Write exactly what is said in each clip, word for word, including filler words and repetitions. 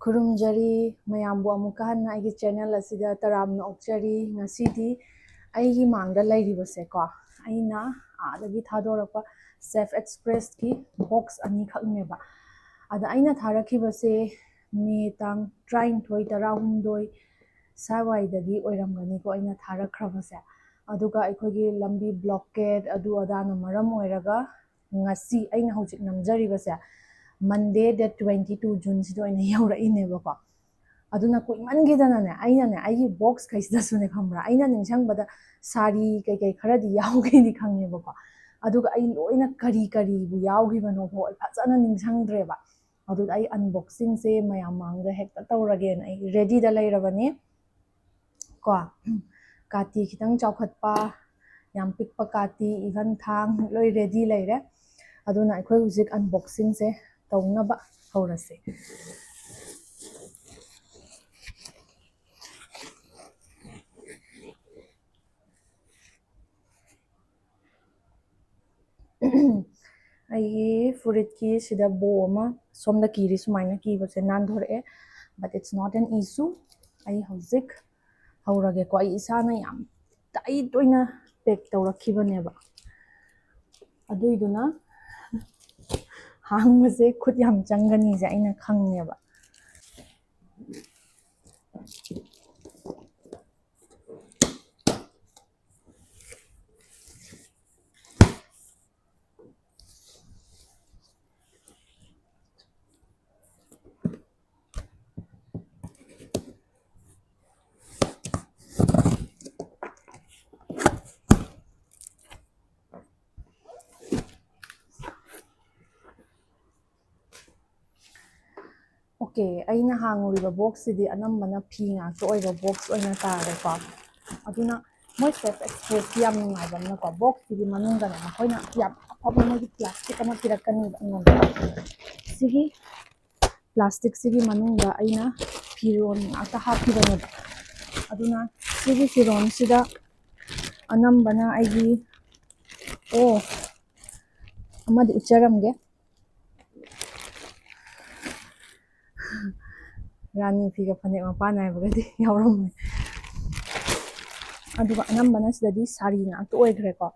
ꯈꯨꯔꯨꯝꯖꯔꯤ ꯃꯌꯥꯝꯕꯨ ꯑꯃꯨꯛꯀ ꯍꯟꯅ ꯑꯩꯒꯤ ꯆꯦꯅꯦꯜ ꯑꯁꯤꯗ ꯇꯔꯥꯝꯅ ꯑꯣꯛꯆꯔꯤ꯫ ꯉꯁꯤꯗꯤ ꯑꯩꯒꯤ ꯃꯥꯡꯗ ꯂꯩꯔꯤꯕꯁꯦꯀꯣ, ꯑꯩꯅ ꯑꯥꯗꯒꯤ ꯊꯥꯗꯣꯔꯛꯄ ꯁꯦꯐ ꯑꯦꯛꯁꯄ꯭ꯔꯦꯁꯀꯤ ꯕꯣꯛꯁ ꯑꯅꯤꯈꯛꯅꯦꯕ꯫ ꯑꯗ ꯑꯩꯅ ꯊꯥꯔꯛꯈꯤꯕꯁꯦ ꯃꯦ ꯇꯥꯡ ꯇꯔꯥꯅꯤꯊꯣꯏ, ꯇꯔꯥꯍꯨꯝꯗꯣꯏ ꯁ꯭ꯋꯥꯏꯗꯒꯤ ꯑꯣꯏꯔꯝꯒꯅꯤꯀꯣ ꯑꯩꯅ ꯊꯥꯔꯛꯈ꯭ꯔꯕꯁꯦ꯫ ꯑꯗꯨꯒ ꯑꯩꯈꯣꯏꯒꯤ ꯂꯝꯕꯤ ꯕ꯭ꯂꯣꯀꯦꯠ ꯑꯗꯨ ꯑꯗꯥꯅ ꯃꯔꯝ ꯑꯣꯏꯔꯒ ꯉꯁꯤ ꯑꯩꯅ ꯍꯧꯖꯤꯛ ꯅꯝꯖꯔꯤꯕꯁꯦ ꯃꯟꯗꯦ ꯗꯦꯠ ꯇ꯭ꯋꯦꯟꯇꯤ ꯇꯨ ꯖꯨꯟꯁꯤꯗ ꯑꯣꯏꯅ ꯌꯧꯔꯛꯏꯅꯦꯕꯀꯣ꯫ ꯑꯗꯨꯅ ꯀꯨꯏꯃꯟꯈꯤꯗꯅꯅꯦ, ꯑꯩꯅꯅꯦ ꯑꯩꯒꯤ ꯕꯣꯛꯁꯈꯩꯁꯤꯗꯁꯨꯅꯦ, ꯈꯪꯕ꯭ꯔꯥ, ꯑꯩꯅ ꯅꯤꯡꯁꯤꯡꯕꯗ ꯁꯥꯔꯤ ꯀꯩꯀꯩ ꯈꯔꯗꯤ ꯌꯥꯎꯒꯦꯗꯤ ꯈꯪꯉꯦꯕꯀꯣ, ꯑꯗꯨꯒ ꯑꯩ ꯂꯣꯏꯅ ꯀꯔꯤ ꯀꯔꯤꯕꯨ ꯌꯥꯎꯈꯤꯕꯅꯣ ꯐꯥꯎ ꯑꯩ ꯐꯖꯅ ꯅꯤꯡꯁꯤꯡꯗ꯭ꯔꯦꯕ꯫ ꯑꯗꯨꯗ ꯑꯩ ꯑꯟꯕꯣꯛꯁꯤꯡꯁꯦ ꯃꯌꯥꯝ ꯃꯥꯡꯗ ꯍꯦꯛꯇ ꯇꯧꯔꯒꯦꯅ ꯑꯩ ꯔꯦꯗꯤꯗ ꯂꯩꯔꯕꯅꯤ꯫ ꯀꯣ, ꯀꯥꯇꯤ ꯈꯤꯇꯪ ꯆꯥꯎꯈꯠꯄ, ꯌꯥꯝ ꯄꯤꯛꯄ ꯀꯥꯇꯤ, ꯏꯚꯟ ꯊꯥꯡ, ꯂꯣꯏ ꯔꯦꯗꯤ ꯂꯩꯔꯦ꯫ ꯑꯗꯨꯅ ꯑꯩꯈꯣꯏ ꯍꯧꯖꯤꯛ ꯑꯟꯕꯣꯛꯁꯤꯡꯁꯦ ꯇꯧꯅꯕ ꯍꯧꯔꯁꯦ꯫ ꯑꯩꯒꯤ ꯐꯨꯔꯤꯠꯀꯤ ꯁꯤꯗ ꯕꯣ ꯑꯃ ꯁꯣꯝꯗ ꯀꯤꯔꯤ, ꯁꯨꯃꯥꯏꯅ ꯀꯤꯕꯁꯦ ꯅꯥꯟꯊꯣꯔꯛꯑꯦ, but it's not an issue꯫ ꯑꯩ ꯍꯧꯖꯤꯛ ꯍꯧꯔꯒꯦꯀꯣ꯫ ꯑꯩ ꯏꯁꯥꯅ ꯌꯥꯝ ꯇꯥꯏꯠ ꯑꯣꯏꯅ ꯄꯦꯛ ꯇꯧꯔꯛꯈꯤꯕꯅꯦꯕ, ꯑꯗꯨꯏꯗꯨꯅ ꯍꯥꯡꯕꯁꯦ ꯈꯨꯠ ꯌꯥꯝ ꯆꯪꯒꯅꯤꯁꯦ ꯑꯩꯅ ꯈꯪꯉꯦꯕ꯫ ꯑꯣꯀꯦ, ꯑꯩꯅ ꯍꯥꯡꯉꯨꯔꯤꯕ ꯕꯣꯛꯁꯁꯤꯗꯤ ꯑꯅꯝꯕꯅ ꯐꯤ ꯉꯥꯛꯇ ꯑꯣꯏꯕ ꯕꯣꯛꯁ ꯑꯣꯏꯅ ꯇꯥꯔꯦꯀꯣ꯫ ꯑꯗꯨꯅ ꯃꯣꯏ ꯁꯦꯐ ꯑꯦꯛꯁꯄ꯭ꯔꯦꯁꯀꯤ ꯌꯥꯝ ꯅꯨꯡꯉꯥꯏꯕ ꯑꯃꯅꯀꯣ, ꯕꯣꯛꯁꯁꯤꯒꯤ ꯃꯅꯨꯡꯗꯅꯦ ꯃꯈꯣꯏꯅ ꯌꯥꯝ ꯑꯐꯕ ꯃꯣꯏꯒꯤ ꯄ꯭ꯂꯥꯁꯇꯤꯛ ꯑꯃ ꯄꯤꯔꯛꯀꯅꯦꯕ ꯑꯩꯉꯣꯟꯗ꯫ ꯁꯤꯒꯤ ꯄ꯭ꯂꯥꯁꯇꯤꯛꯁꯤꯒꯤ ꯃꯅꯨꯡꯗ ꯑꯩꯅ ꯐꯤꯔꯣꯜ ꯉꯥꯛꯇ ꯍꯥꯞꯈꯤꯕꯅꯦꯕ꯫ ꯑꯗꯨꯅ ꯁꯤꯒꯤ ꯐꯤꯔꯣꯜꯁꯤꯗ ꯑꯅꯝꯕꯅ ꯑꯩꯒꯤ, ꯑꯣ, ꯑꯃꯗꯤ ꯎꯠꯆꯔꯝꯒꯦ꯫ ꯔꯥꯅꯤ ꯐꯤꯒ ꯐꯅꯦꯛ ꯃꯄꯥꯟ ꯅꯥꯏꯕꯒꯗꯤ ꯌꯥꯎꯔꯝꯃꯦ꯫ ꯑꯗꯨꯒ ꯑꯅꯝꯕꯅ ꯁꯤꯗꯗꯤ ꯁꯥꯔꯤ ꯉꯥꯛꯇ ꯑꯣꯏꯈ꯭ꯔꯦꯀꯣ꯫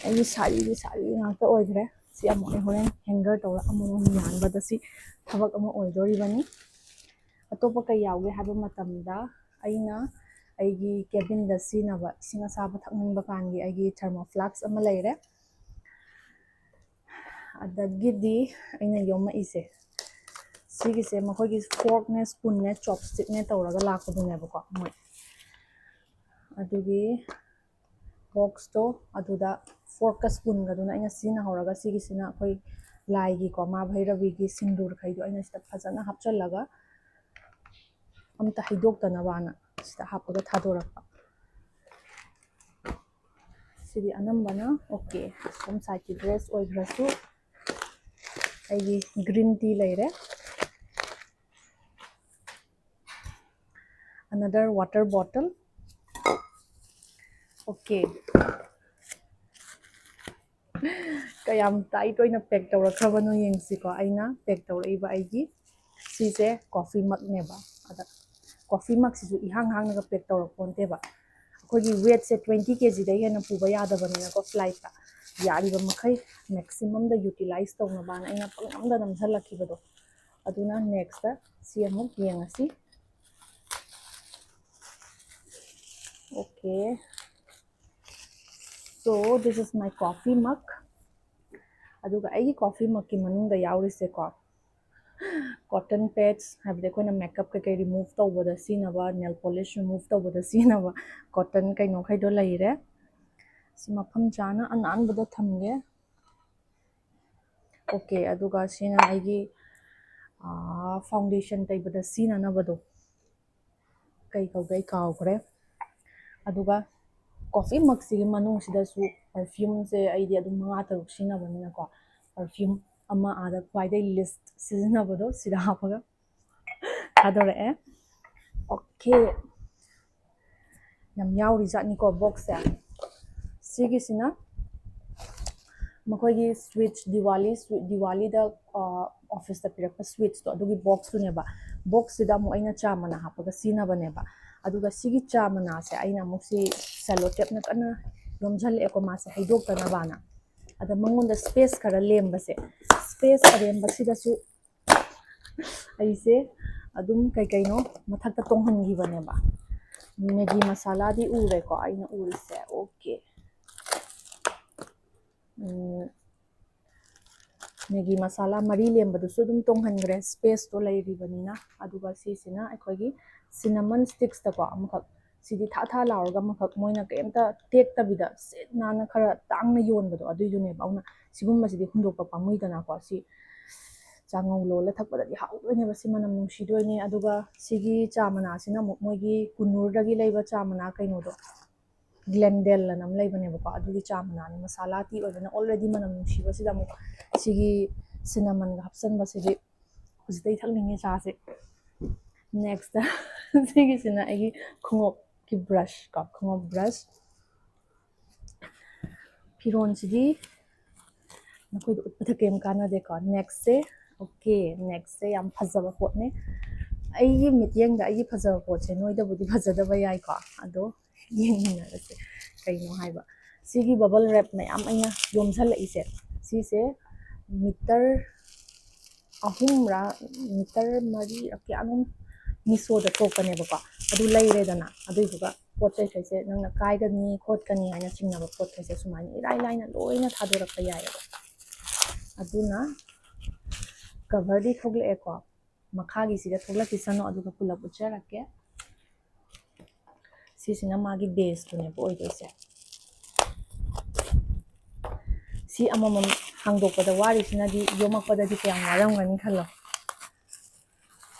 ꯑꯩꯒꯤ ꯁꯥꯔꯤꯗꯤ ꯁꯥꯔꯤ ꯉꯥꯛꯇ ꯑꯣꯏꯈ꯭ꯔꯦ꯫ ꯁꯤ ꯑꯃꯨꯛ ꯑꯩ ꯍꯣꯔꯦꯟ ꯍꯦꯡꯒꯔ ꯇꯧꯔ ꯑꯃꯃꯝ ꯌꯥꯟꯕꯗ ꯁꯤ ꯊꯕꯛ ꯑꯃ ꯑꯣꯏꯗꯣꯔꯤꯕꯅꯤ꯫ ꯑꯇꯣꯞꯄ ꯀꯩ ꯌꯥꯎꯒꯦ ꯍꯥꯏꯕ ꯃꯇꯝꯗ ꯑꯩꯅ ꯑꯩꯒꯤ ꯀꯦꯕꯤꯟꯗ ꯁꯤꯖꯤꯟꯅꯕ ꯏꯁꯤꯡ ꯑꯁꯥꯕ ꯊꯛꯅꯤꯡꯕ ꯀꯥꯟꯒꯤ ꯑꯩꯒꯤ thermo flask ꯑꯃ ꯂꯩꯔꯦ꯫ ꯑꯗꯒꯤꯗꯤ ꯑꯩꯅ ꯌꯣꯝꯃꯛꯏꯁꯦ ꯁꯤꯒꯤꯁꯦ ꯃꯈꯣꯏꯒꯤ forkꯅꯦ spoonꯅꯦ chopstickꯅꯦ ꯇꯧꯔꯒ ꯂꯥꯛꯄꯗꯨꯅꯦꯕꯀꯣ ꯃꯣꯏ꯫ ꯑꯗꯨꯒꯤ boxꯇꯣ ꯑꯗꯨꯗ forkꯀ spoonꯒꯗꯨꯅ ꯑꯩꯅ ꯁꯤꯖꯤꯟꯅꯍꯧꯔꯒ ꯁꯤꯒꯤꯁꯤꯅ ꯑꯩꯈꯣꯏ ꯂꯥꯏꯒꯤꯀꯣ ꯃꯥ ꯚꯩꯔꯕꯤꯒꯤ ꯁꯤꯟꯗꯨꯔꯈꯩꯗꯣ ꯑꯩꯅ ꯁꯤꯗ ꯐꯖꯅ ꯍꯥꯞꯆꯜꯂꯒ ꯑꯝꯇ ꯍꯩꯗꯣꯛꯇꯅꯕꯅ ꯁꯤꯗ ꯍꯥꯞꯄꯒ ꯊꯥꯗꯣꯔꯛꯄ꯫ ꯁꯤꯗꯤ ꯑꯅꯝꯕꯅ okay꯫ ꯁꯣꯝ sideꯀꯤ dress ꯑꯣꯏꯈ꯭ꯔꯁꯨ ꯑꯩꯒꯤ green tea ꯂꯩꯔꯦ꯫ Another water bottle. Okay꯫ ꯀꯌꯥꯝ tight ꯑꯣꯏꯅ pack ꯇꯧꯔꯛꯈ꯭ꯔꯕꯅꯣ ꯌꯦꯡꯁꯤꯀꯣ꯫ ꯑꯩꯅ pack ꯇꯧꯔꯛꯏꯕ ꯑꯩꯒꯤ ꯁꯤꯁꯦ coffee mugꯅꯦꯕ꯫ ꯑꯗ coffee mugꯁꯤꯁꯨ ꯏꯍꯥꯡ ꯍꯥꯡꯅꯒ pack ꯇꯧꯔꯛꯄ ꯅꯠꯇꯦꯕ꯫ ꯑꯩꯈꯣꯏꯒꯤ weightꯁꯦ twenty kgꯗꯩ ꯍꯦꯟꯅ ꯄꯨꯕ ꯌꯥꯗꯕꯅꯤꯅꯀꯣ flightꯇ꯫ ꯌꯥꯔꯤꯕ ꯃꯈꯩ maximumꯗ utilize ꯇꯧꯅꯕꯅ ꯑꯩꯅ ꯄꯪꯅꯝꯗ ꯅꯝꯁꯤꯜꯂꯛꯈꯤꯕꯗꯣ꯫ ꯑꯗꯨꯅ nextꯇ ꯁꯤ ꯑꯃꯨꯛ ꯌꯦꯡꯉꯁꯤ꯫ Okay, so this is my coffee mug. ꯑꯗꯨꯒ ꯑꯩꯒꯤ coffee mugꯀꯤ ꯃꯅꯨꯡꯗ ꯌꯥꯎꯔꯤꯁꯦꯀꯣ, cotton pads, ꯍꯥꯏꯕꯗꯤ ꯑꯩꯈꯣꯏꯅ makeup ꯀꯩꯀꯩ remove ꯇꯧꯕꯗ ꯁꯤꯖꯤꯟꯅꯕ, nail polish remove ꯇꯧꯕꯗ ꯁꯤꯖꯤꯟꯅꯕ cotton ꯀꯩꯅꯣꯈꯩꯗꯣ ꯂꯩꯔꯦ꯫ ꯁꯤ ꯃꯐꯝ ꯆꯥꯅ ꯑꯅꯥꯟꯕꯗ ꯊꯝꯒꯦ꯫ Okay, ꯑꯗꯨꯒ ꯁꯤꯅ ꯑꯩꯒꯤ foundation ꯇꯩꯕꯗ ꯁꯤꯖꯤꯟꯅꯅꯕꯗꯣ, ꯀꯩ ꯀꯧꯒꯦ ꯑꯩ ꯀꯥꯎꯈ꯭ꯔꯦ꯫ ꯑꯗꯨꯒ coffee mugꯁꯤꯒꯤ ꯃꯅꯨꯡꯁꯤꯗꯁꯨ perfumeꯁꯦ ꯑꯩꯗꯤ ꯑꯗꯨꯝ ꯃꯉꯥ ꯇꯔꯨꯛ ꯁꯤꯖꯤꯟꯅꯕꯅꯤꯅꯀꯣ, perfume ꯑꯃ ꯑꯥꯗ ꯈ꯭ꯋꯥꯏꯗꯩ least ꯁꯤꯖꯤꯟꯅꯕꯗꯣ ꯁꯤꯗ ꯍꯥꯞꯄꯒ ꯊꯥꯗꯣꯔꯛꯑꯦ꯫ Okay, ꯌꯥꯝ ꯌꯥꯎꯔꯤ ꯖꯥꯠꯅꯤꯀꯣ boxꯁꯦ꯫ ꯁꯤꯒꯤꯁꯤꯅ ꯃꯈꯣꯏꯒꯤ ꯁ꯭ꯋꯤꯠꯁ, ꯗꯤꯋꯥꯂꯤ ꯁ꯭ꯋꯤꯠ, ꯗꯤꯋꯥꯂꯤꯗ ꯑꯣꯐꯤꯁꯇ ꯄꯤꯔꯛꯄ ꯁ꯭ꯋꯤꯠꯁꯇꯣ, ꯑꯗꯨꯒꯤ ꯕꯣꯛꯁꯇꯨꯅꯦꯕ꯫ ꯕꯣꯛꯁꯁꯤꯗ ꯑꯃꯨꯛ ꯑꯩꯅ ꯆꯥ ꯃꯅꯥ ꯍꯥꯞꯄꯒ ꯁꯤꯖꯤꯟꯅꯕꯅꯦꯕ꯫ ꯑꯗꯨꯒ ꯁꯤꯒꯤ ꯆꯥ ꯃꯅꯥꯁꯦ ꯑꯩꯅ ꯑꯃꯨꯛ ꯁꯤ ꯁꯦꯂꯣ ꯇꯦꯞꯅ ꯀꯟꯅ ꯌꯣꯝꯁꯤꯜꯂꯛꯑꯦꯀꯣ, ꯃꯥꯁꯦ ꯍꯩꯗꯣꯛꯇꯅꯕꯅ꯫ ꯑꯗ ꯃꯉꯣꯟꯗ ꯁ꯭ꯄꯦꯁ ꯈꯔ ꯂꯦꯝꯕꯁꯦ, ꯁ꯭ꯄꯦꯁ ꯑꯔꯦꯝꯕꯁꯤꯗꯁꯨ ꯑꯩꯁꯦ ꯑꯗꯨꯝ ꯀꯩ ꯀꯩꯅꯣ ꯃꯊꯛꯇ ꯇꯣꯡꯍꯟꯈꯤꯕꯅꯦꯕ꯫ ꯃꯦꯒꯤ ꯃꯁꯥꯂꯥꯗꯤ ꯎꯔꯦꯀꯣ, ꯑꯩꯅ ꯎꯔꯤꯁꯦ꯫ ꯑꯣꯀꯦ꯫ ꯎꯝ, ꯃꯦꯒꯤ ꯃꯁꯥꯂꯥ ꯃꯔꯤ ꯂꯦꯝꯕꯗꯨꯁꯨ ꯑꯗꯨꯝ ꯇꯣꯡꯍꯟꯈ꯭ꯔꯦ, ꯁ꯭ꯄꯦꯁꯇꯣ ꯂꯩꯔꯤꯕꯅꯤꯅ꯫ ꯑꯗꯨꯒ ꯁꯤꯁꯤꯅ ꯑꯩꯈꯣꯏꯒꯤ ꯁꯤꯅꯃꯟ ꯁ꯭ꯇꯤꯛꯁꯇꯀꯣ ꯑꯃꯈꯛ, ꯁꯤꯗꯤ ꯊꯥ ꯊꯥ ꯂꯥꯎꯔꯒ ꯑꯃꯈꯛ ꯃꯣꯏꯅ ꯀꯩꯝꯇ ꯇꯦꯛꯇꯕꯤꯗ ꯁꯤꯠ ꯅꯥꯟꯅ ꯈꯔ ꯇꯥꯡꯅ ꯌꯣꯟꯕꯗꯣ, ꯑꯗꯨꯏꯗꯨꯅꯦꯕ꯫ ꯑꯗꯨꯅ ꯁꯤꯒꯨꯝꯕꯁꯤꯗꯤ ꯍꯨꯟꯗꯣꯛꯄ ꯄꯥꯝꯃꯨꯏꯗꯅꯀꯣ꯫ ꯁꯤ ꯆꯥꯉꯧ ꯂꯣꯜꯂ ꯊꯛꯄꯗꯗꯤ ꯍꯥꯎꯗꯣꯏꯅꯦꯕ, ꯁꯤ ꯃꯅꯝ ꯅꯨꯡꯁꯤꯗꯣꯏꯅꯦ꯫ ꯑꯗꯨꯒ ꯁꯤꯒꯤ ꯆꯥ ꯃꯅꯥꯁꯤꯅ ꯑꯃꯨꯛ ꯃꯣꯏꯒꯤ ꯀꯨꯅꯨꯔꯗꯒꯤ ꯂꯩꯕ ꯆꯥ ꯃꯅꯥ ꯀꯩꯅꯣꯗꯣ, ꯒ꯭ꯂꯦꯟꯗꯦꯜ ꯑꯅ ꯑꯃ ꯂꯩꯕꯅꯦꯕꯀꯣ, ꯑꯗꯨꯒꯤ ꯆꯥ ꯃꯅꯥꯅꯤ꯫ ꯃꯁꯥꯂꯥ ꯇꯤ ꯑꯣꯏꯕꯅ already ꯃꯅꯝ ꯅꯨꯡꯁꯤꯕꯁꯤꯗ ꯑꯃꯨꯛ ꯁꯤꯒꯤ ꯁꯤꯅꯃꯟꯒ ꯍꯥꯞꯆꯟꯕꯁꯤꯗꯤ ꯍꯧꯖꯤꯛꯇꯩ ꯊꯛꯅꯤꯡꯉꯦ ꯆꯥꯁꯦ꯫ ꯅꯦꯛꯁꯇ ꯁꯤꯒꯤꯁꯤꯅ ꯑꯩꯒꯤ ꯈꯣꯡꯎꯞꯀꯤ ꯕ꯭ꯔꯁ ꯀꯣ, ꯈꯣꯡꯎꯞ ꯕ꯭ꯔꯁ꯫ ꯐꯤꯔꯣꯟꯁꯤꯗꯤ ꯅꯈꯣꯏꯗ ꯎꯠꯄꯗ ꯀꯩꯝ ꯀꯥꯟꯅꯗꯦꯀꯣ꯫ ꯅꯦꯛꯁꯁꯦ, ꯑꯣꯀꯦ, ꯅꯦꯛꯁꯁꯦ ꯌꯥꯝ ꯐꯖꯕ ꯄꯣꯠꯅꯦ꯫ ꯑꯩꯒꯤ ꯃꯤꯠꯌꯦꯡꯗ ꯑꯩꯒꯤ ꯐꯖꯕ ꯄꯣꯠꯁꯦ ꯅꯣꯏꯗꯕꯨꯗꯤ ꯐꯖꯗꯕ ꯌꯥꯏꯀꯣ, ꯑꯗꯣ ꯌꯦꯡꯃꯤꯟꯅꯔꯁꯦ ꯀꯩꯅꯣ ꯍꯥꯏꯕ꯫ ꯁꯤꯒꯤ ꯕꯕꯜ ꯔꯦꯞ ꯃꯌꯥꯝ ꯑꯩꯅ ꯌꯣꯝꯁꯜꯂꯛꯏꯁꯦ, ꯁꯤꯁꯦ ꯃꯤꯇꯔ ꯑꯍꯨꯝꯔꯥ, ꯃꯤꯇꯔ ꯃꯔꯤ ꯀꯌꯥꯅꯣꯝ ꯃꯤꯁꯣꯗ ꯊꯣꯛꯄꯅꯦꯕꯀꯣ꯫ ꯑꯗꯨ ꯂꯩꯔꯦꯗꯅ, ꯑꯗꯨꯏꯗꯨꯒ ꯄꯣꯠ ꯆꯩꯈꯩꯁꯦ ꯅꯪꯅ ꯀꯥꯏꯒꯅꯤ ꯈꯣꯠꯀꯅꯤ ꯍꯥꯏꯅ ꯆꯤꯡꯅꯕ ꯄꯣꯠꯈꯩꯁꯦ ꯁꯨꯃꯥꯏꯅ ꯏꯔꯥꯏ ꯂꯥꯏꯅ ꯂꯣꯏꯅ ꯊꯥꯗꯣꯔꯛꯄ ꯌꯥꯏꯑꯕ꯫ ꯑꯗꯨꯅ ꯀꯚꯔꯗꯤ ꯊꯣꯛꯂꯛꯑꯦꯀꯣ, ꯃꯈꯥꯒꯤꯁꯤꯒ ꯊꯣꯛꯂꯛꯈꯤꯁꯅꯨ, ꯑꯗꯨꯒ ꯄꯨꯂꯞ ꯎꯠꯆꯔꯛꯀꯦ꯫ ꯁꯤꯁꯤꯅ ꯃꯥꯒꯤ ꯕꯦꯁꯇꯨꯅꯦꯕ ꯑꯣꯏꯗꯣꯏꯁꯦ꯫ ꯁꯤ ꯑꯃꯃꯝ ꯍꯥꯡꯗꯣꯛꯄꯗ ꯋꯥꯔꯤꯁꯤꯅꯗꯤ ꯌꯣꯝꯃꯛꯄꯗꯗꯤ ꯀꯌꯥꯝ ꯋꯥꯔꯝꯒꯅꯤ ꯈꯜꯂꯣ꯫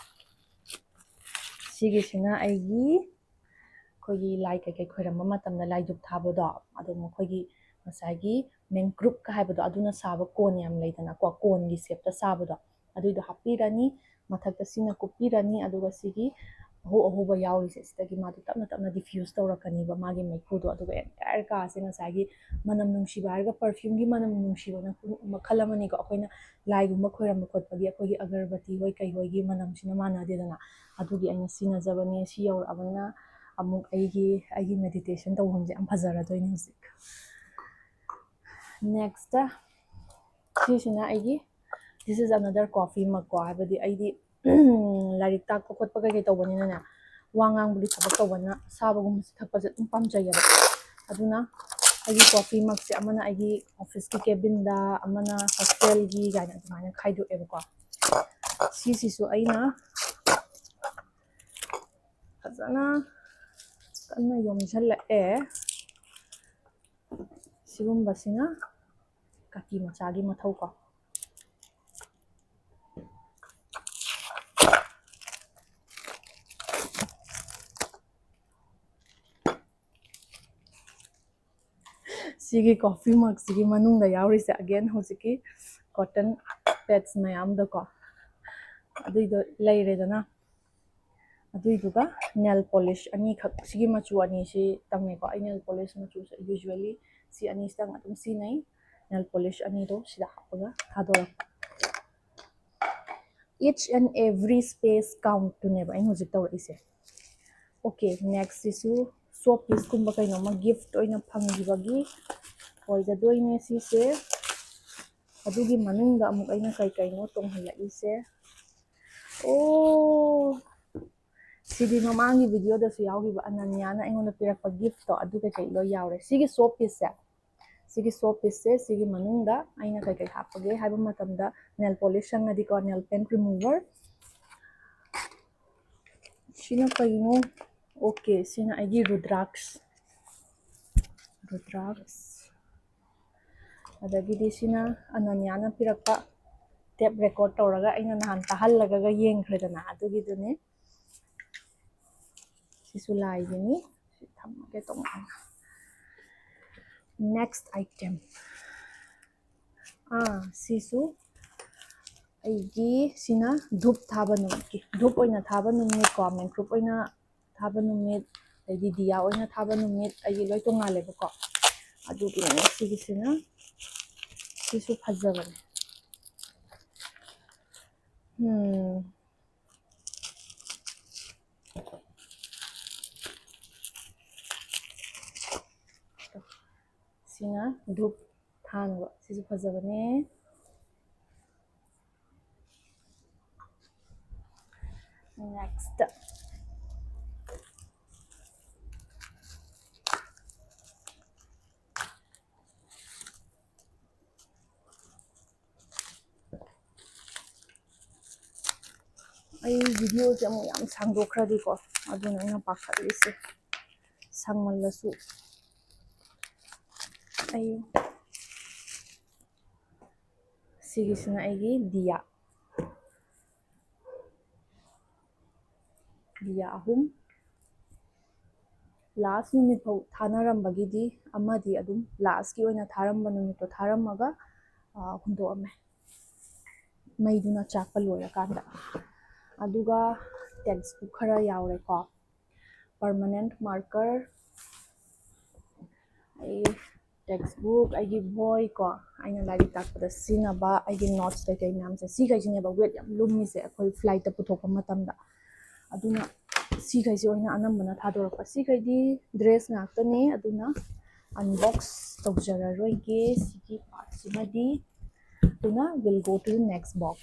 ꯁꯤꯒꯤꯁꯤꯅ ꯑꯩꯒꯤ, ꯑꯩꯈꯣꯏꯒꯤ ꯂꯥꯏ ꯀꯩꯀꯩ ꯈꯣꯏꯔꯝꯕ ꯃꯇꯝꯗ ꯂꯥꯏꯙꯨꯛ ꯊꯥꯕꯗꯣ, ꯑꯗꯣ ꯃꯈꯣꯏꯒꯤ ꯉꯁꯥꯏꯒꯤ ꯃꯦꯡꯀ꯭ꯔꯨꯞꯀ ꯍꯥꯏꯕꯗꯣ, ꯑꯗꯨꯅ ꯁꯥꯕ ꯀꯣꯟ ꯌꯥꯝ ꯂꯩꯗꯅꯀꯣ, ꯀꯣꯟꯒꯤ ꯁꯦꯞꯇ ꯁꯥꯕꯗꯣ, ꯑꯗꯨꯏꯗꯣ ꯍꯥꯞꯄꯤꯔꯅꯤ꯫ ꯃꯊꯛꯇ ꯁꯤꯅ ꯀꯨꯞꯄꯤꯔꯅꯤ, ꯑꯗꯨꯒ ꯁꯤꯒꯤ ꯑꯍꯧ ꯑꯍꯧꯕ ꯌꯥꯎꯔꯤꯁꯦ ꯁꯤꯗꯒꯤ ꯃꯥꯗꯣ ꯇꯞꯅ ꯇꯞꯅ ꯗꯤꯐ꯭ꯌꯨꯁ ꯇꯧꯔꯛꯀꯅꯤꯕ ꯃꯥꯒꯤ ꯃꯩꯈꯨꯗꯣ꯫ ꯑꯗꯨꯒ ꯑꯦꯟꯇꯥꯌꯔ ꯀꯥꯁꯦ ꯉꯁꯥꯏꯒꯤ ꯃꯅꯝ ꯅꯨꯡꯁꯤꯕ ꯍꯥꯏꯔꯒ ꯄꯔꯐ꯭ꯌꯨꯝꯒꯤ ꯃꯅꯝ ꯅꯨꯡꯁꯤꯕꯅ ꯃꯈꯜ ꯑꯃꯅꯤꯀꯣ꯫ ꯑꯩꯈꯣꯏꯅ ꯂꯥꯏꯒꯨꯝꯕ ꯈꯣꯏꯔꯝꯕ ꯈꯣꯠꯄꯒꯤ ꯑꯩꯈꯣꯏꯒꯤ ꯑꯒꯔꯕꯇꯤ ꯍꯣꯏ ꯀꯩ ꯍꯣꯏꯒꯤ ꯃꯅꯝꯁꯤꯅ ꯃꯥꯟꯅꯗꯦꯗꯅ꯫ ꯑꯗꯨꯒꯤ ꯑꯩꯅ ꯁꯤꯖꯤꯟꯅꯖꯕꯅꯦ꯫ ꯁꯤ ꯌꯧꯔꯛꯑꯕꯅꯤꯅ ꯑꯃꯨꯛ ꯑꯩꯒꯤ ꯑꯩꯒꯤ ꯃꯦꯗꯤꯇꯦꯁꯟ ꯇꯧꯐꯝꯁꯦ ꯌꯥꯝ ꯐꯖꯔꯗꯣꯏꯅꯦ ꯍꯧꯖꯤꯛ꯫ ꯅꯦꯛꯁꯇ ꯁꯤꯁꯤꯅ ꯑꯩꯒꯤ, this is another coffee mug ꯀꯣ꯫ ꯍꯥꯏꯕꯗꯤ ꯑꯩꯗꯤ ꯂꯥꯏꯔꯤꯛ ꯇꯥꯛꯄ ꯈꯣꯠꯄ ꯀꯩꯀꯩ ꯇꯧꯕꯅꯤꯅꯅꯦ, ꯋꯥ ꯉꯥꯡꯕꯒꯤ ꯊꯕꯛ ꯇꯧꯕꯅꯤꯅ ꯑꯁꯥꯕꯒꯨꯝꯕꯁꯦ ꯊꯛꯄꯁꯦ ꯑꯗꯨꯝ ꯄꯥꯝꯖꯩꯌꯦꯕ꯫ ꯑꯗꯨꯅ ꯑꯩꯒꯤ ꯀꯣꯐꯤ ꯃꯛꯁꯦ ꯑꯃꯅ ꯑꯩꯒꯤ ꯑꯣꯐꯤꯁꯀꯤ ꯀꯦꯕꯤꯟꯗ, ꯑꯃꯅ ꯍꯣꯁꯇꯦꯜꯒꯤ ꯀꯥꯏꯅ ꯑꯗꯨꯃꯥꯏꯅ ꯈꯥꯏꯗꯣꯛꯑꯦꯕꯀꯣ꯫ ꯁꯤꯁꯤꯁꯨ ꯑꯩꯅ ꯐꯖꯅ ꯀꯟꯅ ꯌꯣꯝꯁꯤꯜꯂꯛꯑꯦ꯫ ꯁꯤꯒꯨꯝꯕꯁꯤꯅ ꯀꯥꯇꯤ ꯃꯆꯥꯒꯤ ꯃꯊꯧ ꯀꯣ꯫ ꯁꯤꯒꯤ ꯀꯣꯐꯤ ꯃꯛꯁꯤꯒꯤ ꯃꯅꯨꯡꯗ ꯌꯥꯎꯔꯤꯁꯦ, again, ꯍꯧꯖꯤꯛꯀꯤ cotton pads ꯃꯌꯥꯝꯗꯣꯀꯣ, ꯑꯗꯨꯏꯗꯣ ꯂꯩꯔꯦꯗꯅ꯫ ꯑꯗꯨꯏꯗꯨꯒ ꯅꯦꯜ ꯄꯣꯂꯤꯁ ꯑꯅꯤꯈꯛ, ꯁꯤꯒꯤ ꯃꯆꯨ ꯑꯅꯤꯁꯤ ꯇꯝꯃꯦꯀꯣ꯫ ꯑꯩ ꯅꯦꯜ ꯄꯣꯂꯤꯁ ꯃꯆꯨꯁꯦ usually ꯁꯤ ꯑꯅꯤꯁꯤꯗꯪ ꯑꯗꯨꯝ ꯁꯤꯖꯤꯟꯅꯩ꯫ ꯅꯦꯜ ꯄꯣꯂꯤꯁ ꯑꯅꯤꯗꯣ ꯁꯤꯗ ꯍꯥꯞꯄꯒ ꯊꯥꯗꯣꯔꯛꯄ꯫ Each and every space count ꯇꯨꯅꯦꯕ ꯑꯩꯅ ꯍꯧꯖꯤꯛ ꯇꯧꯔꯛꯏꯁꯦ꯫ ꯑꯣꯀꯦ, ꯅꯦꯛꯁꯁꯤꯁꯨ ꯁꯣ ꯄꯤꯁꯀꯨꯝꯕ ꯀꯩꯅꯣꯝꯃ ꯒꯤꯐ ꯑꯣꯏꯅ ꯐꯪꯈꯤꯕꯒꯤ ꯑꯣꯏꯒꯗꯣꯏꯅꯦ ꯁꯤꯁꯦ꯫ ꯑꯗꯨꯒꯤ ꯃꯅꯨꯡꯗ ꯑꯃꯨꯛ ꯑꯩꯅ ꯀꯩ ꯀꯩꯅꯣ ꯇꯣꯡꯍꯜꯂꯛꯏꯁꯦ꯫ ꯑꯣ, ꯁꯤꯗꯤ ꯃꯃꯥꯡꯒꯤ ꯚꯤꯗꯤꯑꯣꯗꯁꯨ ꯌꯥꯎꯈꯤꯕ ꯑꯅꯟꯌꯥꯅ ꯑꯩꯉꯣꯟꯗ ꯄꯤꯔꯛꯄ ꯒꯤꯐꯇꯣ, ꯑꯗꯨ ꯀꯩꯀꯩ ꯂꯣꯏ ꯌꯥꯎꯔꯦ꯫ ꯁꯤꯒꯤ ꯁꯣ ꯄꯤꯁꯁꯦ, ꯁꯤꯒꯤ ꯁꯣ ꯄꯤꯁꯁꯦ, ꯁꯤꯒꯤ ꯃꯅꯨꯡꯗ ꯑꯩꯅ ꯀꯩꯀꯩ ꯍꯥꯞꯄꯒꯦ ꯍꯥꯏꯕ ꯃꯇꯝꯗ, ꯅꯦꯜ ꯄꯣꯂꯤꯁ ꯁꯪꯉꯗꯤꯀꯣ, ꯅꯦꯜ ꯄꯦꯟꯠ ꯔꯤꯃꯨꯚꯔ꯫ ꯁꯤꯅ ꯀꯩꯅꯣ? ꯑꯣꯀꯦ, ꯁꯤꯅ ꯑꯩꯒꯤ ꯔꯨꯗ꯭ꯔꯥꯛꯁ꯫ ꯔꯨꯗ꯭ꯔꯥꯛꯁ꯫ ꯑꯗꯒꯤꯗꯤ ꯁꯤꯅ ꯑꯅꯟꯌꯥꯅ ꯄꯤꯔꯛꯄ, ꯇꯦꯞ ꯔꯦꯀꯣꯔꯠ ꯇꯧꯔꯒ ꯑꯩꯅ ꯅꯍꯥꯟ ꯇꯥꯍꯜꯂꯒꯒ ꯌꯦꯡꯈ꯭ꯔꯦꯗꯅ, ꯑꯗꯨꯒꯤꯗꯨꯅꯤ꯫ ꯁꯤꯁꯨ ꯂꯥꯏꯒꯤꯅꯤ꯫ ꯁꯤ ꯊꯝꯃꯒꯦ ꯇꯣꯉꯥꯟꯅ꯫ Next item. ꯑꯥ, ꯁꯤꯁꯨ ꯑꯩꯒꯤ ꯁꯤꯅ ꯙꯨꯞ ꯊꯥꯕ ꯅꯨꯃꯤꯠꯀꯤ, ꯙꯨꯞ ꯑꯣꯏꯅ ꯊꯥꯕ ꯅꯨꯃꯤꯠꯀꯣ, ꯃꯦꯟ ꯙꯨꯞ ꯑꯣꯏꯅ ꯊꯥꯕ ꯅꯨꯃꯤꯠ, ꯑꯗꯩꯗꯤ ꯗꯤꯌꯥ ꯑꯣꯏꯅ ꯊꯥꯕ ꯅꯨꯃꯤꯠ, ꯑꯩꯒꯤ ꯂꯣꯏ ꯇꯣꯡꯉꯥꯜꯂꯦꯕꯀꯣ꯫ ꯑꯗꯨꯒꯤꯅꯦ ꯁꯤꯒꯤꯁꯤꯅ, ꯁꯤꯁꯨ ꯐꯖꯕꯅꯦ꯫ ꯎꯝ꯫ ꯁꯤꯅ ꯙꯨꯞ ꯊꯥꯅꯕ꯫ ꯁꯤꯁꯨ ꯐꯖꯕꯅꯦ꯫ Next. ꯑꯩ videoꯁꯦ ꯑꯃꯨꯛ ꯌꯥꯝ ꯁꯥꯡꯗꯣꯛꯈ꯭ꯔꯗꯤꯀꯣ, ꯑꯗꯨꯅ ꯑꯩꯅ ꯄꯥꯈꯠꯂꯤꯁꯦ, ꯁꯥꯡꯃꯜꯂꯁꯨ꯫ ꯑꯩ, ꯁꯤꯒꯤꯁꯤꯅ ꯑꯩꯒꯤ ꯗꯤꯌꯥ, ꯗꯤꯌꯥ ꯑꯍꯨꯝ꯫ Last ꯅꯨꯃꯤꯠ ꯐꯥꯎ ꯊꯥꯅꯔꯝꯕꯒꯤꯗꯤ ꯑꯃꯗꯤ ꯑꯗꯨꯝ lastꯀꯤ ꯑꯣꯏꯅ ꯊꯥꯔꯝꯕ ꯅꯨꯃꯤꯠꯇꯣ ꯊꯥꯔꯝꯃꯒ, ꯑ, ꯍꯨꯟꯗꯣꯛꯑꯝꯃꯦ, ꯃꯩꯗꯨꯅ ꯆꯥꯛꯄ ꯂꯣꯏꯔꯀꯥꯟꯗ꯫ ꯑꯗꯨꯒ textbook ꯈꯔ ꯌꯥꯎꯔꯦꯀꯣ, permanent marker, ꯑꯩ textbook, ꯑꯩꯒꯤ ꯕꯣꯏ ꯀꯣ, ꯑꯩꯅ ꯂꯥꯏꯔꯤꯛ ꯇꯥꯛꯄꯗ ꯁꯤꯖꯤꯟꯅꯕ ꯑꯩꯒꯤ notes ꯀꯩꯀꯩ ꯃꯌꯥꯝꯁꯦ, ꯁꯤꯈꯩꯁꯤꯅꯦꯕ weight ꯌꯥꯝ ꯂꯨꯝꯃꯤꯁꯦ ꯑꯩꯈꯣꯏ flightꯇ ꯄꯨꯊꯣꯛꯄ ꯃꯇꯝꯗ꯫ ꯑꯗꯨꯅ ꯁꯤꯈꯩꯁꯦ ꯑꯣꯏꯅ ꯑꯅꯝꯕꯅ ꯊꯥꯗꯣꯔꯛꯄ꯫ ꯁꯤꯈꯩꯗꯤ dress ꯉꯥꯛꯇꯅꯦ, ꯑꯗꯨꯅ unbox ꯇꯧꯖꯔꯔꯣꯏꯒꯦ ꯁꯤꯒꯤ partꯁꯤꯃꯗꯤ꯫ ꯑꯗꯨꯅ we'll go to the next box꯫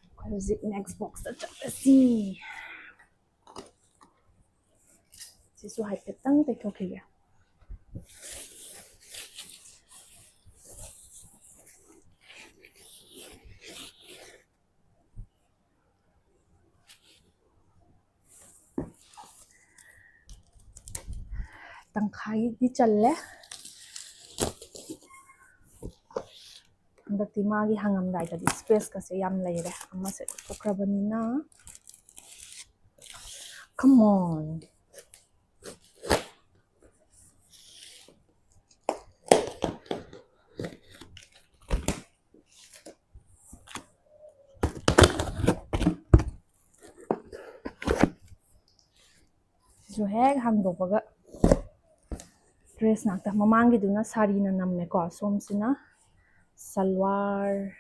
ꯑꯩꯈꯣꯏ ꯍꯧꯖꯤꯛ next boxꯇ ꯆꯠꯂꯁꯤ꯫ ꯁꯤꯁꯨ ꯍꯥꯏꯐꯦꯠꯇꯪ ꯇꯩꯊꯣꯛꯈꯤꯒꯦ꯫ ꯇꯪꯈꯥꯏꯗꯤ ꯆꯜꯂꯦ꯫ ꯍꯟꯗꯛꯇꯤ ꯃꯥꯒꯤ ꯍꯪꯉꯝꯗꯥꯏꯗꯗꯤ spaceꯀꯁꯦ ꯌꯥꯝ ꯂꯩꯔꯦ꯫ ꯑꯃꯁꯦ ꯂꯧꯊꯣꯛꯈ꯭ꯔꯕꯅꯤꯅ꯫ Come on. ꯍꯦꯛ ꯍꯥꯡꯗꯣꯛꯄꯒ ꯗ꯭ꯔꯦꯁ ꯉꯥꯛꯇ꯫ ꯃꯃꯥꯡꯒꯤꯗꯨꯅ ꯁꯥꯔꯤꯅ ꯅꯝꯃꯦꯀꯣ, ꯁꯣꯝꯁꯤꯅ ꯁꯜꯋꯥꯔ,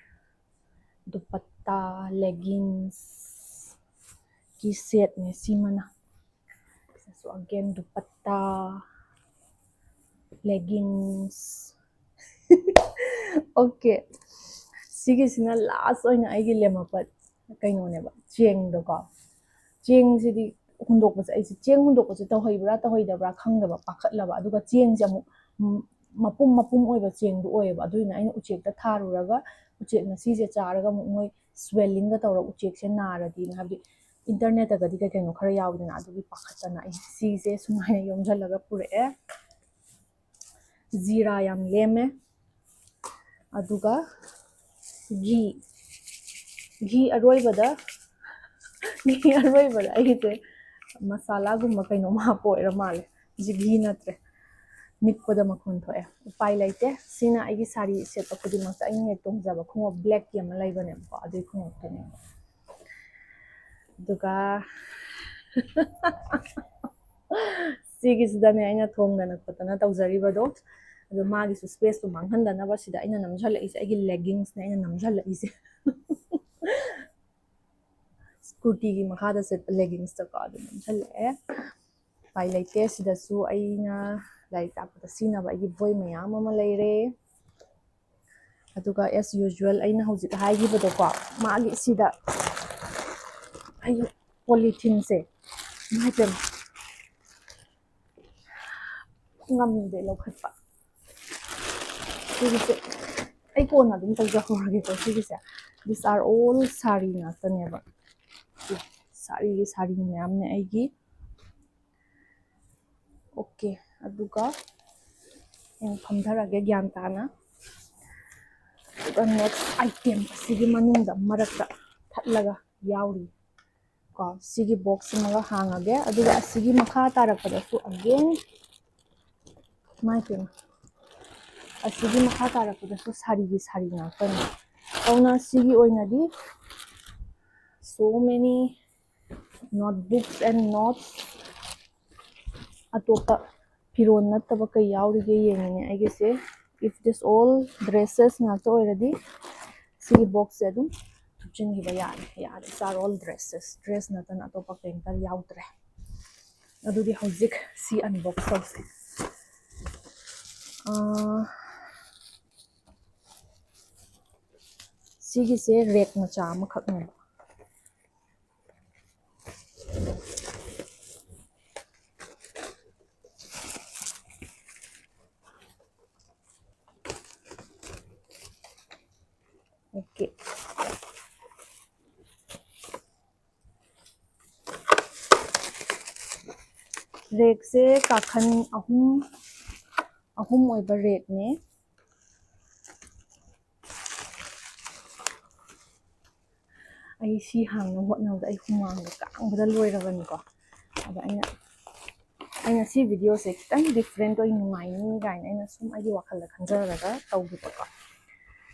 ꯗꯨꯄꯠꯇꯥ, ꯂꯦꯒꯤꯟꯁꯀꯤ ꯁꯦꯠꯅꯦ ꯁꯤꯃꯅ꯫ ꯁꯤꯗꯁꯨ again ꯗꯨꯄꯠꯇꯥ, ꯂꯦꯒꯤꯟꯁ꯫ ꯑꯣꯀꯦ, ꯁꯤꯒꯤꯁꯤꯅ ꯂꯥꯁ ꯑꯣꯏꯅ ꯑꯩꯒꯤ ꯂꯦꯝꯃꯛꯄ ꯀꯩꯅꯣꯅꯦꯕ, ꯆꯦꯡꯗꯣꯀꯣ꯫ ꯆꯦꯡꯁꯤꯗꯤ ꯍꯨꯟꯗꯣꯛꯄꯁꯦ, ꯑꯩꯁꯦ ꯆꯦꯡ ꯍꯨꯟꯗꯣꯛꯄꯁꯦ ꯇꯧꯍꯩꯕ꯭ꯔꯥ ꯇꯧꯍꯩꯗꯕ꯭ꯔꯥ ꯈꯪꯗꯕ, ꯄꯥꯈꯠꯂꯕ꯫ ꯑꯗꯨꯒ ꯆꯦꯡꯁꯦ ꯑꯃꯨꯛ ꯃꯄꯨꯝ ꯃꯄꯨꯝ ꯑꯣꯏꯕ ꯆꯦꯡꯗꯣ ꯑꯣꯏꯌꯦꯕ꯫ ꯑꯗꯨꯗꯨꯅ ꯑꯩꯅ ꯎꯆꯦꯛꯇ ꯊꯥꯔꯨꯔꯒ ꯎꯆꯦꯛꯅ ꯁꯤꯁꯦ ꯆꯥꯔꯒ ꯑꯃꯨꯛ ꯃꯣꯏ ꯁ꯭ꯋꯦꯂꯤꯡꯒ ꯇꯧꯔꯒ ꯎꯆꯦꯛꯁꯦ ꯅꯥꯔꯗꯤꯅ, ꯍꯥꯏꯕꯗꯤ ꯏꯟꯇꯔꯅꯦꯠꯇꯒꯗꯤ ꯀꯩ ꯀꯩꯅꯣ ꯈꯔ ꯌꯥꯎꯋꯤꯗꯅ, ꯑꯗꯨꯒꯤ ꯄꯥꯈꯠꯇꯅ ꯑꯩ ꯁꯤꯁꯦ ꯁꯨꯃꯥꯏꯅ ꯌꯣꯝꯁꯤꯜꯂꯒ ꯄꯨꯔꯛꯑꯦ꯫ ꯖꯤꯔꯥ ꯌꯥꯝ ꯂꯦꯝꯃꯦ꯫ ꯑꯗꯨꯒ ꯘꯤ, ꯘꯤ ꯑꯔꯣꯏꯕꯗ, ꯘꯤ ꯑꯔꯣꯏꯕꯗ ꯑꯩꯒꯤꯁꯦ ꯃꯁꯥꯂꯥꯒꯨꯝꯕ ꯀꯩꯅꯣꯝ ꯍꯥꯞꯄ ꯑꯣꯏꯔ ꯃꯥꯜꯂꯦ꯫ ꯁꯤꯁꯦ ꯘꯤ ꯅꯠꯇ꯭ꯔꯦ, ꯅꯤꯛꯄꯗ ꯃꯈꯣꯟ ꯊꯣꯛꯑꯦ꯫ ꯎꯄꯥꯏ ꯂꯩꯇꯦ꯫ ꯁꯤꯅ ꯑꯩꯒꯤ ꯁꯥꯔꯤ ꯁꯦꯠꯄ ꯈꯨꯗꯤꯡꯃꯛꯇ ꯑꯩꯅ ꯍꯦꯛ ꯇꯣꯡꯖꯕ ꯈꯣꯡꯎꯞ ꯕ꯭ꯂꯦꯛꯀꯤ ꯑꯃ ꯂꯩꯕꯅꯦꯕꯀꯣ, ꯑꯗꯨꯒꯤ ꯈꯣꯡꯎꯞꯇꯨꯅꯦ꯫ ꯑꯗꯨꯒ ꯁꯤꯒꯤꯁꯤꯗꯅꯦ ꯑꯩꯅ ꯊꯣꯡꯗꯅ ꯈꯣꯠꯇꯅ ꯇꯧꯖꯔꯤꯕꯗꯣ꯫ ꯑꯗꯣ ꯃꯥꯒꯤꯁꯨ ꯁ꯭ꯄꯦꯁꯇꯣ ꯃꯥꯡꯍꯟꯗꯅꯕ ꯁꯤꯗ ꯑꯩꯅ ꯅꯝꯁꯤꯜꯂꯛꯏꯁꯦ, ꯑꯩꯒꯤ ꯂꯦꯒꯤꯡꯁꯅꯦ ꯑꯩꯅ ꯅꯝꯁꯤꯜꯂꯛꯏꯁꯦ꯫ ꯀꯨꯔꯇꯤꯒꯤ ꯃꯈꯥꯗ ꯁꯦꯠꯄ ꯂꯦꯒꯤꯡꯁꯇꯀꯣ ꯑꯗꯨ ꯅꯝꯁꯤꯜꯂꯛꯑꯦ꯫ ꯎꯄꯥꯏ ꯂꯩꯇꯦ꯫ ꯁꯤꯗꯁꯨ ꯑꯩꯅ ꯂꯥꯏꯔꯤꯛ ꯇꯥꯛꯄꯗ ꯁꯤꯖꯤꯟꯅꯕ ꯑꯩꯒꯤ ꯕꯣꯏ ꯃꯌꯥꯝ ꯑꯃ ꯂꯩꯔꯦ꯫ ꯑꯗꯨꯒ as usual ꯑꯩꯅ ꯍꯧꯖꯤꯛ ꯍꯥꯏꯈꯤꯕꯗꯣꯀꯣ, ꯃꯥꯒꯤ ꯁꯤꯗ ꯑꯩꯒꯤ ꯄꯣꯂꯤꯊꯤꯟꯁꯦ, ꯏꯃꯥꯏ ꯄꯦꯝꯃ, ꯉꯝꯗꯦ ꯂꯧꯈꯠꯄ꯫ ꯁꯤꯒꯤꯁꯦ ꯑꯩ ꯀꯣꯟꯅ ꯑꯗꯨꯝ ꯇꯧꯖꯍꯧꯔꯒꯦꯀꯣ꯫ ꯁꯤꯒꯤꯁꯦ, these are all ꯁꯥꯔꯤ ꯉꯥꯛꯇꯅꯦꯕ꯫ ꯁꯥꯔꯤꯒꯤ ꯁꯥꯔꯤ ꯃꯌꯥꯝꯅꯦ ꯑꯩꯒꯤ꯫ ꯑꯣꯀꯦ, ꯑꯗꯨꯒ ꯑꯩꯅ ꯐꯝꯊꯔꯒꯦ ꯒ꯭ꯌꯥꯟ ꯇꯥꯅ꯫ ꯑꯗꯨꯒ next item ꯑꯁꯤꯒꯤ ꯃꯅꯨꯡꯗ ꯃꯔꯛꯇ ꯊꯠꯂꯒ ꯌꯥꯎꯔꯤ꯫ ꯀꯣ, ꯁꯤꯒꯤ ꯕꯣꯛꯁ ꯑꯃꯒ ꯍꯥꯡꯉꯒꯦ꯫ ꯑꯗꯨꯒ ꯑꯁꯤꯒꯤ ꯃꯈꯥ ꯇꯥꯔꯛꯄꯗꯁꯨ again, ꯃꯥꯏ ꯄꯦꯝꯃ, ꯑꯁꯤꯒꯤ ꯃꯈꯥ ꯇꯥꯔꯛꯄꯗꯁꯨ ꯁꯥꯔꯤꯒꯤ ꯁꯥꯔꯤ ꯉꯥꯛꯇꯅꯤ꯫ ꯑꯗꯨꯅ ꯁꯤꯒꯤ ꯑꯣꯏꯅꯗꯤ so many notebooks and notes, ꯑꯇꯣꯞꯄ ꯐꯤꯔꯣꯜ ꯅꯠꯇꯕ ꯀꯩ ꯌꯥꯎꯔꯤꯒꯦ ꯌꯦꯡꯉꯤꯅꯦ ꯑꯩꯒꯤꯁꯦ꯫ If this all dresses ꯉꯥꯛꯇ ꯑꯣꯏꯔꯗꯤ ꯁꯤꯒꯤ boxꯁꯦ ꯑꯗꯨꯝ ꯊꯨꯞꯆꯤꯟꯈꯤꯕ ꯌꯥꯔꯦ꯫ ꯌꯥꯔꯦ, these are all dresses, dress ꯅꯠꯇꯅ ꯑꯇꯣꯞꯄ ꯀꯩꯝꯇ ꯌꯥꯎꯗ꯭ꯔꯦ꯫ ꯑꯗꯨꯗꯤ ꯍꯧꯖꯤꯛ ꯁꯤ unbox ꯇꯧꯁꯦ꯫ ꯑꯥ, ꯁꯤꯒꯤꯁꯦ rack ꯃꯆꯥ ꯑꯃꯈꯛꯅꯦꯕ꯫ Okay. Rackꯁꯦ ꯀꯥꯈꯟ ꯑꯍꯨꯝ, ꯑꯍꯨꯝ ꯑꯣꯏꯕ rackꯅꯦ꯫ ꯑꯩ ꯁꯤ ꯍꯥꯡꯅꯕ ꯍꯣꯠꯅꯕꯗ ꯑꯩ ꯍꯨꯃꯥꯡꯗ ꯀꯥꯡꯕꯗ ꯂꯣꯏꯔꯕꯅꯤꯀꯣ꯫ ꯑꯗ ꯑꯩꯅ, ꯑꯩꯅ ꯁꯤ videoꯁꯦ ꯈꯤꯇꯪ different ꯑꯣꯏ ꯅꯨꯡꯉꯥꯏꯅꯤ ꯀꯥꯏꯅ ꯑꯩꯅ ꯁꯨꯝ ꯑꯩꯒꯤ ꯋꯥꯈꯜꯗ ꯈꯟꯖꯔꯒ ꯇꯧꯈꯤꯕꯀꯣ꯫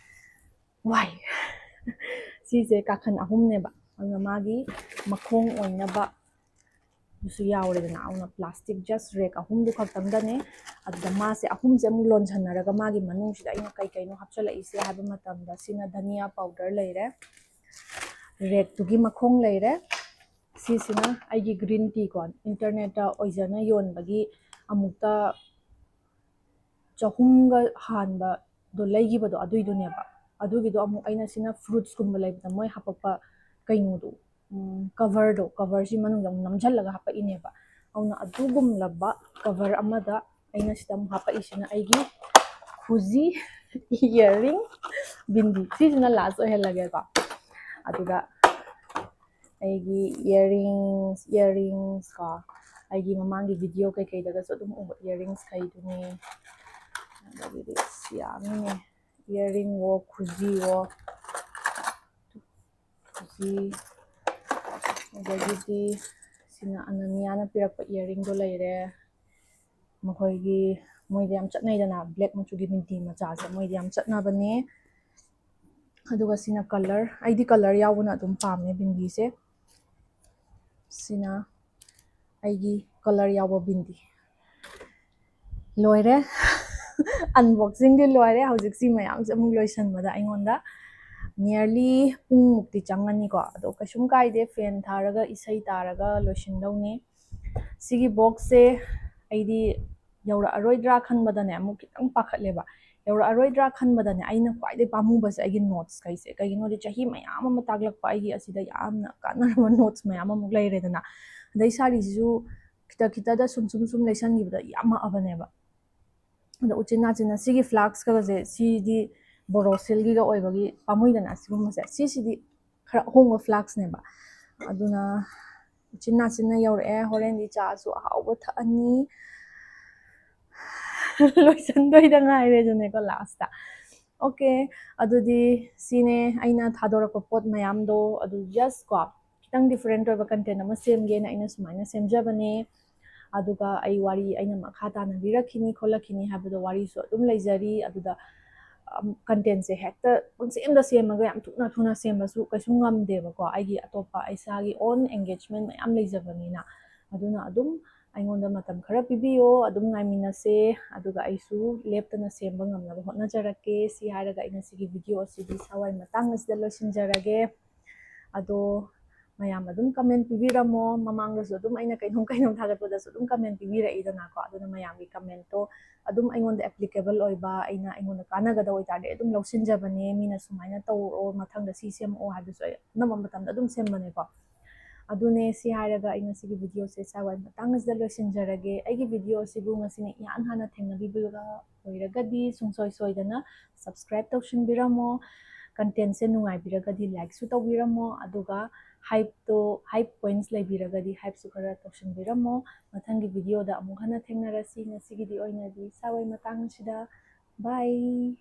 ꯋꯥꯏ꯫ ꯁꯤꯁꯦ ꯀꯥꯈꯟ ꯑꯍꯨꯝꯅꯦꯕ, ꯑꯗꯨꯅ ꯃꯥꯒꯤ ꯃꯈꯣꯡ ꯑꯣꯏꯅꯕ ꯑꯗꯨꯁꯨ ꯌꯥꯎꯔꯦꯗꯅ꯫ ꯑꯗꯨꯅ plastic just rack ꯑꯍꯨꯝꯗꯨ ꯈꯛꯇꯪꯗꯅꯦ꯫ ꯑꯗꯨꯗ ꯃꯥꯁꯦ ꯑꯍꯨꯝꯁꯦ ꯑꯃꯨꯛ ꯂꯣꯟꯁꯟꯅꯔꯒ ꯃꯥꯒꯤ ꯃꯅꯨꯡꯁꯤꯗ ꯑꯩꯅ ꯀꯩ ꯀꯩꯅꯣ ꯍꯥꯞꯆꯜꯂꯛꯏꯁꯦ ꯍꯥꯏꯕ ꯃꯇꯝꯗ ꯁꯤꯅ ꯙꯅꯤꯌꯥ powder ꯂꯩꯔꯦ, rackꯇꯨꯒꯤ ꯃꯈꯣꯡ ꯂꯩꯔꯦ, ꯁꯤꯁꯤꯅ ꯑꯩꯒꯤ green tea ꯀꯣ, internetꯇ ꯑꯣꯏꯖꯅ ꯌꯣꯟꯕꯒꯤ ꯑꯃꯨꯛꯇ ꯆꯍꯨꯝꯒ ꯍꯥꯟꯕꯗꯣ ꯂꯩꯈꯤꯕꯗꯣ ꯑꯗꯨꯏꯗꯨꯅꯦꯕ꯫ ꯑꯗꯨꯒꯤꯗꯣ ꯑꯃꯨꯛ ꯑꯩꯅ ꯁꯤꯅ fruitsꯀꯨꯝꯕ ꯂꯩꯕꯗ ꯃꯣꯏ ꯍꯥꯄꯛꯄ ꯀꯩꯅꯣꯗꯣ, coverꯗꯣ, coverꯁꯤ ꯃꯅꯨꯡꯗ ꯑꯃꯨꯛ ꯅꯝꯁꯤꯜꯂꯒ ꯍꯥꯄꯛꯏꯅꯦꯕ꯫ ꯑꯗꯨꯅ ꯑꯗꯨꯒꯨꯝꯂꯕ cover ꯑꯃꯗ ꯑꯩꯅ ꯁꯤꯗ ꯑꯃꯨꯛ ꯍꯥꯄꯛꯏꯁꯤꯅ ꯑꯩꯒꯤ ꯈꯨꯖꯤ earring ꯕꯤꯟꯗꯤ꯫ ꯁꯤꯁꯤꯅ last ꯑꯣꯏꯍꯜꯂꯒꯦꯀꯣ꯫ ꯑꯗꯨꯒ ꯑꯩꯒꯤ earrings, earrings ꯀꯣ, ꯑꯩꯒꯤ ꯃꯃꯥꯡꯒꯤ video ꯀꯩꯀꯩꯗꯒꯁꯨ ꯑꯗꯨꯝ ꯎꯕ earringsꯈꯩꯗꯨꯅꯤ꯫ ꯑꯗꯒꯤꯗꯤ ꯁꯤ ꯌꯥꯝꯃꯤꯅꯦ, earringꯋꯣ, ꯈꯨꯖꯤꯋꯣ, ꯈꯨꯖꯤ, ꯑꯗꯒꯤꯗꯤ ꯁꯤꯅ ꯑꯅꯅꯤꯌꯥꯅ ꯄꯤꯔꯛꯄ earringꯗꯣ ꯂꯩꯔꯦ꯫ ꯃꯈꯣꯏꯒꯤ, ꯃꯣꯏꯗ ꯌꯥꯝ ꯆꯠꯅꯩꯗꯅ, black ꯃꯆꯨꯒꯤ ꯕꯤꯟꯗꯤ ꯃꯆꯥꯁꯦ ꯃꯣꯏꯗ ꯌꯥꯝ ꯆꯠꯅꯕꯅꯦ꯫ ꯑꯗꯨꯒ ꯁꯤꯅ colour, ꯑꯩꯗꯤ colour ꯌꯥꯎꯕꯅ ꯑꯗꯨꯝ ꯄꯥꯝꯃꯦ ꯕꯤꯟꯗꯤꯁꯦ꯫ ꯁꯤꯅ ꯑꯩꯒꯤ ꯀꯂꯔ ꯌꯥꯎꯕ ꯕꯤꯟꯗꯤ ꯂꯣꯏꯔꯦ꯫ ꯑꯟꯕꯣꯛꯁꯤꯡꯗꯤ ꯂꯣꯏꯔꯦ꯫ ꯍꯧꯖꯤꯛ ꯁꯤ ꯃꯌꯥꯝꯁꯦ ꯑꯃꯨꯛ ꯂꯣꯏꯁꯟꯕꯗ ꯑꯩꯉꯣꯟꯗ nearly ꯄꯨꯡꯃꯨꯛꯇꯤ ꯆꯪꯉꯅꯤꯀꯣ꯫ ꯑꯗꯣ ꯀꯩꯁꯨꯝ ꯀꯥꯏꯗꯦ, ꯐꯦꯟ ꯊꯥꯔꯒ ꯏꯁꯩ ꯇꯥꯔꯒ ꯂꯣꯏꯁꯤꯟꯗꯧꯅꯤ꯫ ꯁꯤꯒꯤ ꯕꯣꯛꯁꯁꯦ ꯑꯩꯗꯤ ꯌꯧꯔꯛꯑꯔꯣꯏꯗ꯭ꯔꯥ ꯈꯟꯕꯗꯅꯦ ꯑꯃꯨꯛ ꯈꯤꯇꯪ ꯄꯥꯈꯠꯂꯦꯕ꯫ ꯌꯧꯔꯛꯑꯔꯣꯏꯗ꯭ꯔꯥ ꯈꯟꯕꯗꯅꯦ ꯑꯩꯅ ꯈ꯭ꯋꯥꯏꯗꯒꯤ ꯄꯥꯝꯃꯨꯕꯁꯦ ꯑꯩꯒꯤ ꯅꯣꯠꯁꯈꯩꯁꯦ꯫ ꯀꯩꯒꯤꯅꯣꯗꯤ ꯆꯍꯤ ꯃꯌꯥꯝ ꯑꯃ ꯇꯥꯛꯂꯛꯄ ꯑꯩꯒꯤ ꯑꯁꯤꯗ ꯌꯥꯝꯅ ꯀꯥꯟꯅꯔꯕ ꯅꯣꯠꯁ ꯃꯌꯥꯝ ꯑꯃꯨꯛ ꯂꯩꯔꯦꯗꯅ꯫ ꯑꯗꯩ ꯁꯥꯔꯤꯁꯤꯁꯨ ꯈꯤꯇ ꯈꯤꯇꯗ ꯁꯨꯝ ꯁꯨꯝ ꯁꯨꯝ ꯂꯩꯁꯟꯈꯤꯕꯗ ꯌꯥꯝꯃꯛꯑꯕꯅꯦꯕ꯫ ꯑꯗꯣ ꯎꯆꯤꯟ ꯅꯥꯆꯤꯟꯅ ꯁꯤꯒꯤ ꯐ꯭ꯂꯥꯛꯁꯀꯁꯦ, ꯁꯤꯗꯤ ꯕꯣꯔꯣꯁꯤꯜꯒꯤꯒ ꯑꯣꯏꯕꯒꯤ ꯄꯥꯝꯃꯨꯏꯗꯅ ꯁꯤꯒꯨꯝꯕꯁꯦ꯫ ꯁꯤꯁꯤꯗꯤ ꯈꯔ ꯑꯍꯣꯡꯕ ꯐ꯭ꯂꯥꯛꯁꯅꯦꯕ꯫ ꯑꯗꯨꯅ ꯎꯆꯤꯟ ꯅꯥꯆꯤꯟꯅ ꯌꯧꯔꯛꯑꯦ꯫ ꯍꯣꯔꯦꯟꯗꯤ ꯆꯥꯁꯨ ꯑꯍꯥꯎꯕ ꯊꯛꯑꯅꯤ꯫ ꯂꯣꯏꯁꯟꯗꯣꯏꯗ ꯉꯥꯏꯔꯦ ꯑꯗꯨꯅꯦꯀꯣ ꯂꯥꯁꯇ꯫ ꯑꯣꯀꯦ, ꯑꯗꯨꯗꯤ ꯁꯤꯅꯦ ꯑꯩꯅ ꯊꯥꯗꯣꯔꯛꯄ ꯄꯣꯠ ꯃꯌꯥꯝꯗꯣ꯫ ꯑꯗꯨ just ꯀꯣ, ꯈꯤꯇꯪ different ꯑꯣꯏꯕ content ꯑꯃ ꯁꯦꯝꯒꯦꯅ ꯑꯩꯅ ꯁꯨꯃꯥꯏꯅ ꯁꯦꯝꯖꯕꯅꯦ꯫ ꯑꯗꯨꯒ ꯑꯩ ꯋꯥꯔꯤ ꯑꯩꯅ ꯃꯈꯥ ꯇꯥꯅ ꯂꯤꯔꯛꯈꯤꯅꯤ ꯈꯣꯠꯂꯛꯈꯤꯅꯤ ꯍꯥꯏꯕꯗꯣ ꯋꯥꯔꯤꯁꯨ ꯑꯗꯨꯝ ꯂꯩꯖꯔꯤ꯫ ꯑꯗꯨꯗ, ꯑꯝ, contentꯁꯦ ꯍꯦꯛꯇ ꯄꯨꯡꯁꯦꯝꯗ ꯁꯦꯝꯃꯒ ꯌꯥꯝ ꯊꯨꯅ ꯊꯨꯅ ꯁꯦꯝꯕꯁꯨ ꯀꯩꯁꯨ ꯉꯝꯗꯦꯕꯀꯣ, ꯑꯩꯒꯤ ꯑꯇꯣꯞꯄ ꯏꯁꯥꯒꯤ own engagement ꯃꯌꯥꯝ ꯂꯩꯖꯕꯅꯤꯅ꯫ ꯑꯗꯨꯅ ꯑꯗꯨꯝ ꯑꯩꯉꯣꯟꯗ ꯃꯇꯝ ꯈꯔ ꯄꯤꯕꯤꯌꯣ, ꯑꯗꯨꯝ ꯉꯥꯏꯃꯤꯟꯅꯁꯦ꯫ ꯑꯗꯨꯒ ꯑꯩꯁꯨ ꯂꯦꯞꯇꯅ ꯁꯦꯝꯕ ꯉꯝꯅꯕ ꯍꯣꯠꯅꯖꯔꯛꯀꯦ꯫ ꯁꯤ ꯍꯥꯏꯔꯒ ꯑꯩ ꯉꯁꯤꯒꯤ video ꯑꯁꯤꯗꯤ ꯁ꯭ꯋꯥꯏ ꯃꯇꯥꯡ ꯑꯁꯤꯗ ꯂꯣꯏꯁꯤꯟꯖꯔꯒꯦ꯫ ꯑꯗꯣ ꯃꯌꯥꯝ ꯑꯗꯨꯝ comment ꯄꯤꯕꯤꯔꯝꯃꯣ꯫ ꯃꯃꯥꯡꯗꯁꯨ ꯑꯗꯨꯝ ꯑꯩꯅ ꯀꯩꯅꯣꯝ ꯀꯩꯅꯣꯝ ꯊꯥꯒꯠꯄꯗꯁꯨ ꯑꯗꯨꯝ comment ꯄꯤꯕꯤꯔꯛꯏꯗꯅꯀꯣ꯫ ꯑꯗꯨꯅ ꯃꯌꯥꯝꯒꯤ commentꯇꯣ ꯑꯗꯨꯝ ꯑꯩꯉꯣꯟꯗ applicable ꯑꯣꯏꯕ, ꯑꯩꯅ, ꯑꯩꯉꯣꯟꯗ ꯀꯥꯟꯅꯒꯗꯕ ꯑꯣꯏꯇꯥꯔꯗꯤ ꯑꯗꯨꯝ ꯂꯧꯁꯤꯟꯖꯕꯅꯦ꯫ ꯃꯤꯅ ꯁꯨꯃꯥꯏꯅ ꯇꯧꯔꯛꯑꯣ, ꯃꯊꯪꯗ ꯁꯤ ꯁꯦꯝꯃꯛꯑꯣ ꯍꯥꯏꯕꯁꯨ ꯑꯩ ꯑꯅꯝꯕ ꯃꯇꯝꯗ ꯑꯗꯨꯝ ꯁꯦꯝꯕꯅꯦꯀꯣ꯫ ꯑꯗꯨꯅꯦ, ꯁꯤ ꯍꯥꯏꯔꯒ ꯑꯩ ꯉꯁꯤꯒꯤ videoꯁꯦ ꯁ꯭ꯋꯥꯏ ꯃꯇꯥꯡ ꯑꯁꯤꯗ ꯂꯣꯏꯁꯤꯟꯖꯔꯒꯦ꯫ ꯑꯩꯒꯤ video ꯑꯁꯤꯕꯨ ꯉꯁꯤꯅ ꯏꯍꯥꯟ ꯍꯥꯟꯅ ꯊꯦꯡꯅꯕꯤꯕ ꯑꯣꯏꯔꯒꯗꯤ ꯁꯨꯡꯁꯣꯏ ꯁꯣꯏꯗꯅ subscribe ꯇꯧꯁꯤꯟꯕꯤꯔꯝꯃꯣ꯫ Contentꯁꯦ ꯅꯨꯡꯉꯥꯏꯕꯤꯔꯒꯗꯤ likeꯁꯨ ꯇꯧꯕꯤꯔꯝꯃꯣ꯫ ꯑꯗꯨꯒ hypeꯇꯣ, hype points ꯂꯩꯕꯤꯔꯒꯗꯤ hypeꯁꯨ ꯈꯔ ꯇꯧꯁꯤꯟꯕꯤꯔꯝꯃꯣ꯫ ꯃꯊꯪꯒꯤ videoꯗ ꯑꯃꯨꯛ ꯍꯟꯅ ꯊꯦꯡꯅꯔꯁꯤ꯫ ꯉꯁꯤꯒꯤꯗꯤ ꯑꯣꯏꯅꯗꯤ ꯁ꯭ꯋꯥꯏ ꯃꯇꯥꯡ ꯑꯁꯤꯗ bye꯫